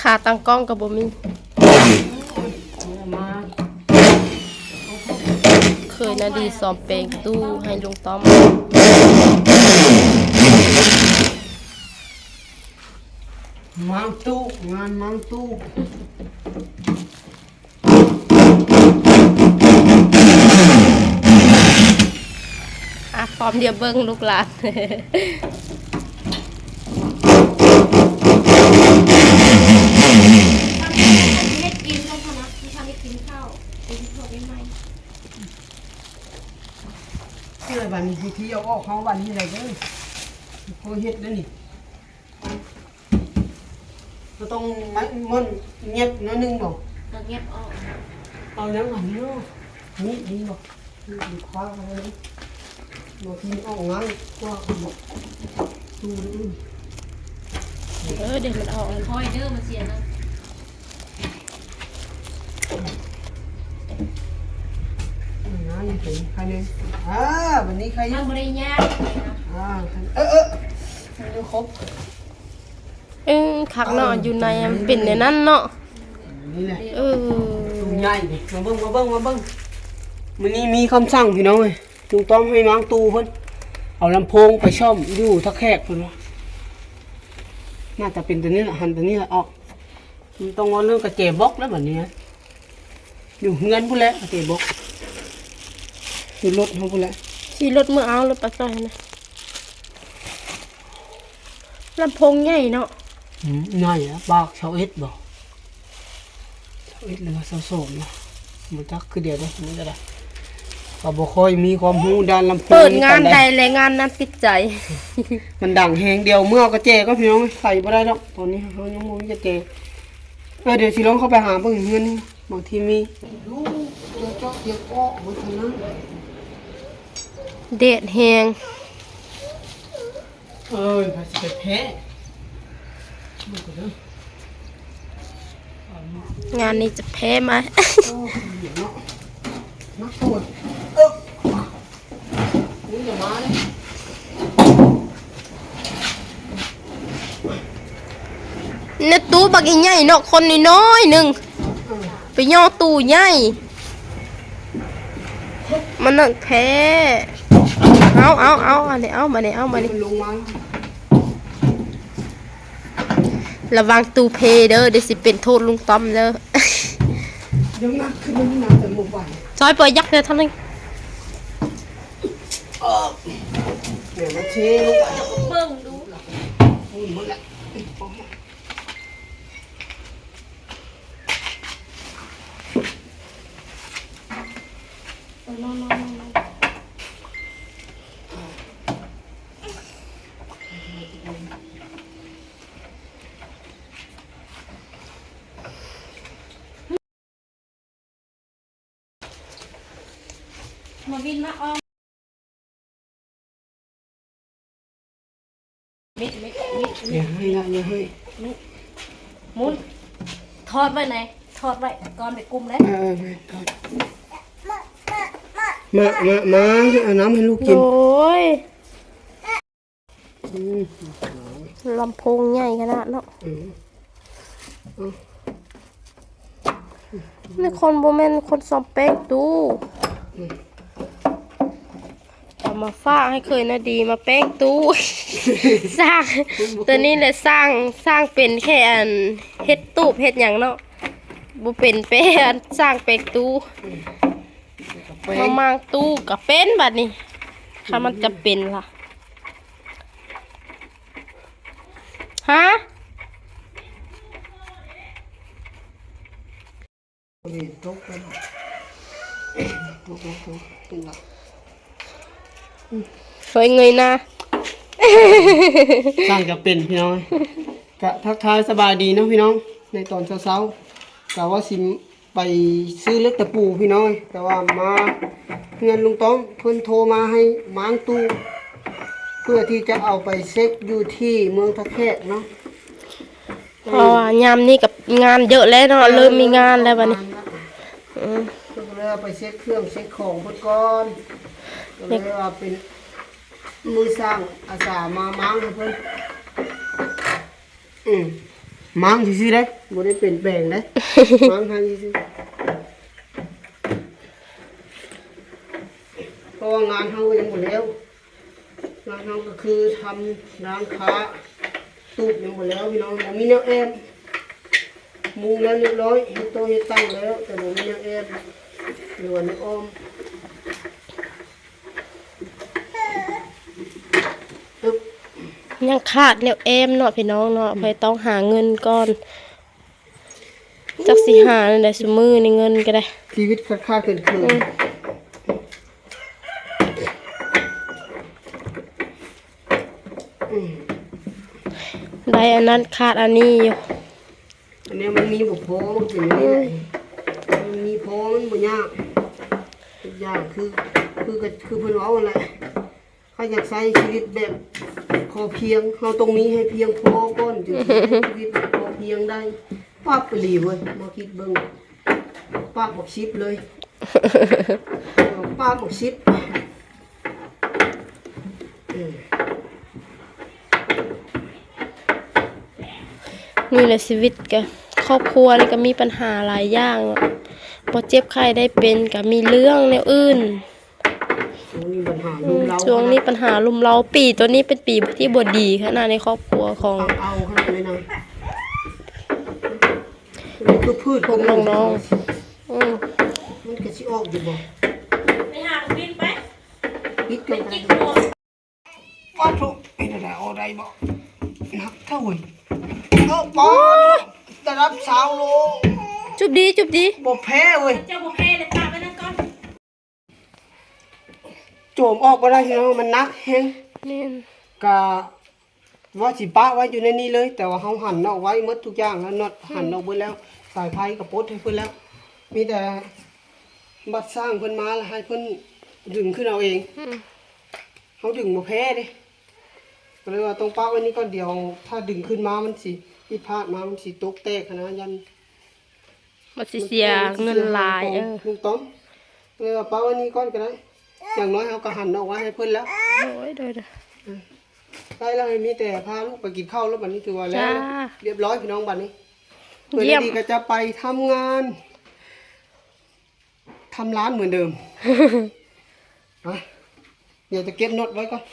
ຂາຕັ້ງກ້ອງກໍບໍ່ມີ. ເຄີຍນາດີຊອມແປງຕູ້ໃຫ້ລຸງຕ້ອມ. ມ້າງຕູ້ ງານມ້າງຕູ້. ອາ ພ້ອມດຽວເບິ່ງລູກຫຼານ. ເຮັດກິນແລ້ວພະນະ ບໍ່ທັນໄດ້ກິນເຂົ້າ ກິນເຂົ້າໃໝ່ໆ. ເອີ ບັດນີ້ຊິເອົາອອກເຮົາບັດນີ້ແຫຼະເດີ. ໂຄເຮັດເດ້ນີ້. ກໍຕ້ອງມັນ ມັນແຫງບໜ້ອຍໜຶ່ງບໍ່? ກໍແຫງບອອກ. ເອົາແນວອັນນີ້ເນາະ ມີດນີ້ບໍ່? ມີດຄວ້າເອົາເລີຍ. ບໍ່ ທີ່ອອກງານກວ່າບໍ່? ຕູ້ນີ້. ເອີ ດຽວມັນອອກ. ຄ່ອຍເດີ ມັນເສຍນະ. ອ່າ ນີ້ເປັນໄຂ່ແດ່. ອ່າ ບັດນີ້ໄຂ່ຢູ່ ມັນບໍ່ໄດ້ຍາກ. ອ່າ ເອີ ເອີ ມັນຢູ່ຄົບ. ເອີ ຄັກເນາະ ອ່າ ຢູ່ໃນມັນເປັນແນວນັ້ນເນາະ. ນີ້ແຫຼະ ເອີ ຕູ້ໃຫຍ່ນີ້. ມາເບິ່ງ ມາເບິ່ງ ມາເບິ່ງ. ມື້ນີ້ມີຄຳສັ່ງ ພີ່ນ້ອງເອີຍ. ລຸງຕ້ອມໃຫ້ມ້າງຕູ້ເພິ່ນ ເອົາລຳໂພງໄປສ້ອມຢູ່ທ່າແຂກເພິ່ນວ່າ. ໜ້າຈະເປັນຕົວນີ້ລະ ຫັນຕົວນີ້ລະອອກ. ມັນຕ້ອງເວົ້າເລື່ອງກະແຈບັອກແລ້ວບັດນີ້ນະ. ຢູ່ເຮືອນພຸ້ນແຫຼະກະແຈບັອກ ຢູ່ລົດເຮົາພຸ້ນແຫຼະ. ຂີ່ລົດເມືອເອົາ ລົດປາກຊອຍຫັ້ນນະ. ລຳໂພງໃຫຍ່ເນາະ. ອືມ ໃຫຍ່ອະ ປາກຊາວເອັດບໍ່? ຊາວເອັດ ຫຼືວ່າຊາວສອງນະ ບໍ່ຈັກຄືດຽວເດ້. ນີ້ກໍໄດ້ ກໍບໍ່ຄ່ອຍມີຄວາມຮູ້ດ້ານລຳໂພງ. ເປີດງານໃດແລະງານນັ້ນຕິດໃຈ. ມັນດັງແຮງ. ດຽວເມືອເອົາກະແຈກ່ອນ ພີ່ນ້ອງເອີຍ. ໄຂບໍ່ໄດ້ດອກ ຕອນນີ້ເຮົາຍັງບໍ່ມີກະແຈ. ເອີ ດຽວຊິລອງເຂົ້າໄປຫາເບິ່ງເຮືອນນີ້ ບາງທີມີ. ແດດແຮງ. ເອີຍ ພາຊິໄປແພ້ ເບິ່ງກ່ອນເດີ. ງານນີ້ຈະແພ້ມາ. ໂອ້ ເນາະ ນັກໂທດ. ເອີ ນີ້ຢ່າມາເດ້. ໃນຕູ້ບັກອີໃຫຍ່ເນາະ ຄົນນ້ອຍໆໜຶ່ງ. ໄປຍໍຕູ້ໃຫຍ່ ມັນໜັກແທ້. ເອົາ ເອົາ ເອົາ ອັນນີ້ເອົາ ມານີ້ເອົາ ມານີ້. ລະວັງຕູ້ເພເດີ ດຽວຊິເປັນໂທດລຸງຕ້ອມເດີ. ຊ່ອຍເປີດຍັກເທື່ອທາງນີ້. ເບິ່ງດູ. ມາວິນມາອອມ. ມິດ ມິດ ມິດ ມິດ ຢ່າໃຫ້ລະ ຢ່າໃຫ້. ໝູນ ທອດໄວ້ໃນ ທອດໄວ້ກ່ອນໄປກຸ້ມເດ້. ເອີ ເອີ ແມ່ນ ທອດ. ມາ ມາ ມາ ເອົານ້ຳໃຫ້ລູກກິນ. ໂອ້ຍ. ອືມ ລຳໂພງໃຫຍ່ຂະໜາດເນາະ. ອືມ ນີ້ຄົນບໍ່ແມ່ນຄົນຊອມແປງຕູ້. ອືມ ເອົາມາຝາກໃຫ້ເຄີຍນາດີມາແປງຕູ້. ສ້າງ ຕົວນີ້ແຫຼະ ສ້າງ ສ້າງເປັນແຄ່ອັນເຮັດຕູບເຮັດຫຍັງເນາະ ບໍ່ເປັນແປງ ສ້າງແປງຕູ້. ອືມ ມາມ້າງຕູ້ກໍເປັນບັດນີ້ ຄັນມັນຈຳເປັນລະ. ຮະ? ເຮີຍ ເງີຍໜ້າ ຊ່າງຈະເປັນ ພີ່ນ້ອງ. ກະທັກທາຍສະບາຍດີເນາະ ພີ່ນ້ອງ ໃນຕອນເຊົ້າໆ ກະວ່າຊິ ໄປຊື້ເຫຼັກຕະປູ ພີ່ນ້ອງເອີຍ ແຕ່ວ່າມາເຮືອນລຸງຕ້ອມ ເພິ່ນໂທມາໃຫ້ມ້າງຕູ້ ເພື່ອທີ່ຈະເອົາໄປເຊັກຢູ່ທີ່ເມືອງທ່າແຂກເນາະ. ເພາະວ່າຍາມນີ້ກໍງານເຍອະແລ້ວເນາະ ເອີ ເລີ່ມມີງານແລ້ວບັດນີ້. ເອີ ເພິ່ນກໍເລີຍເອົາໄປເຊັກເຄື່ອງເຊັກຂອງເພິ່ນກ່ອນ ກໍເລີຍວ່າເປັນມືຊ່າງອາສາມາມ້າງໃຫ້ເພິ່ນ. ອືມ ມ້າງຊື່ໆເດ້ ບໍ່ໄດ້ເປັນແປງເດ້ ມ້າງໃຫ້ຊື່ໆ ເພາະວ່າງານເຮົາກໍຍັງບໍ່ແລ້ວ. ງານເຮົາກໍຄືທຳຮ້ານຄ້າ ຕູບຍັງບໍ່ແລ້ວພີ່ນ້ອງ ບໍ່ມີແນວແອບ ມຸງແລ້ວລຽບຮ້ອຍ ເຮັດໂຕະເຮັດຕັ່ງແລ້ວ ແຕ່ບໍ່ມີແນວແອບ ຫຼືວ່າແນວອ້ອມ. ອຶບ ຍັງຂາດແນວແອມເນາະພີ່ນ້ອງເນາະ ອືມ ຂ້ອຍຕ້ອງຫາເງິນກ່ອນ ຈັກຊິຫາແນວໃດຊຸມື້ນີ້ເງິນກໍໄດ້ ຊີວິດຂາດໆເຂີນໆ ອືມ ອືມ ໄດ້ອັນນັ້ນຂາດອັນນີ້ຢູ່ ອັນນີ້ມັນມີບໍ່ພໍ ມັນເປັນແນວນີ້ແຫຼະ ອືມ ມັນມີພໍ ມັນບໍ່ຍາກ ທຸກຢ່າງຄື ຄື ຄືເພິ່ນເວົ້າຫັ້ນແຫຼະ. ຖ້າຢາກໃຊ້ຊີວິດແບບພໍພຽງ ເຮົາຕ້ອງມີໃຫ້ພຽງພໍກ່ອນ ຈຶ່ງຊິໃຊ້ຊີວິດແບບພໍພຽງໄດ້. ປັບອີ່ຫຼີເວີຍ ມາຄິດເບິ່ງ ປັບບັກສິບເລີຍ ປັບບັກສິບ ເອີ ນີ້ແຫຼະຊີວິດກະ ຄອບຄົວນີ້ກະມີບັນຫາຫຼາຍຢ່າງເນາະ ບໍ່ເຈັບໄຂ້ໄດ້ເປັນກະມີເລື່ອງແນວອື່ນ. ຊ່ວງນີ້ບັນຫາ ອືມ ລຸມເລົ້າ ຊ່ວງນີ້ບັນຫາລຸມເລົ້າ ປີໂຕນີ້ເປັນປີທີ່ບໍ່ດີຂະໜາດໃນຄອບຄົວຂອງ ເອົາຂະໜາດເລີຍນະ ຄືພືດຂອງນ້ອງໆ ອືມ ມັນກະຊິອອກຢູ່ບໍ່ ໄປຫາບິນໄປ ບິດກັນ ປາໂທ້ ເປັນຈັ່ງໃດ ເອົາໄດ້ບໍ່ ໜັກເທົ່າເວີຍ ເອີ ປາໂທ້ ລະດັບຊາວໂລ ຈຸບດີ ຈຸບດີ ບໍ່ແພ້ເວີຍ ເຈົ້າບໍ່ແພ້ເລີຍ ປະໄວ້ນັ້ນກ່ອນ ໂຈມອອກບໍ່ໄດ້ພີ່ນ້ອງ ມັນໜັກແຮງ ແມ່ນ ກະວ່າຊິປະໄວ້ຢູ່ໃນນີ້ເລີຍ ແຕ່ວ່າເຮົາຫັນອອກໄວ້ໝົດທຸກຢ່າງແລ້ວ ນັອດ ອືມ ຫັນອອກເບິດແລ້ວ ສາຍໄຟກະປົດໃຫ້ເພິ່ນແລ້ວ ມີແຕ່ບັດຊ່າງເພິ່ນມາລະໃຫ້ເພິ່ນດຶງຂຶ້ນເອົາເອງ ອືມ ເຮົາດຶງບໍ່ແພ້ເດ້ ກໍເລີຍວ່າຕ້ອງປະໄວ້ນີ້ກ່ອນ ດຽວຖ້າດຶງຂຶ້ນມາມັນຊິຜິດພາດມາ ມັນຊິຕົກແຕກຫັ້ນນະ ຢ້ານມັນຊິເສຍເງິນຫຼາຍ ເອີ ລຸງຕ້ອມ ເອີ ເອົາປະໄວ້ນີ້ກ່ອນກໍໄດ້ ຢ່າງໜ້ອຍເຮົາກໍຫັນອອກໄວ້ໃຫ້ເພິ່ນແລ້ວ ໂດຍ ໂດຍ ໂດຍ ເອີ ໄດ້ແລ້ວ ມີແຕ່ພາລູກໄປກິນເຂົ້າແລ້ວ ບັດນີ້ຖືວ່າແລ້ວ ລຽບຮ້ອຍພີ່ນ້ອງ ບັດນີ້ ເພິ່ນ ດີກໍຈະໄປທຳງານ ທຳຮ້ານເໝືອນເດີມ ຮະ ດຽວຈະເກັບນົດໄວ້ກ່ອນ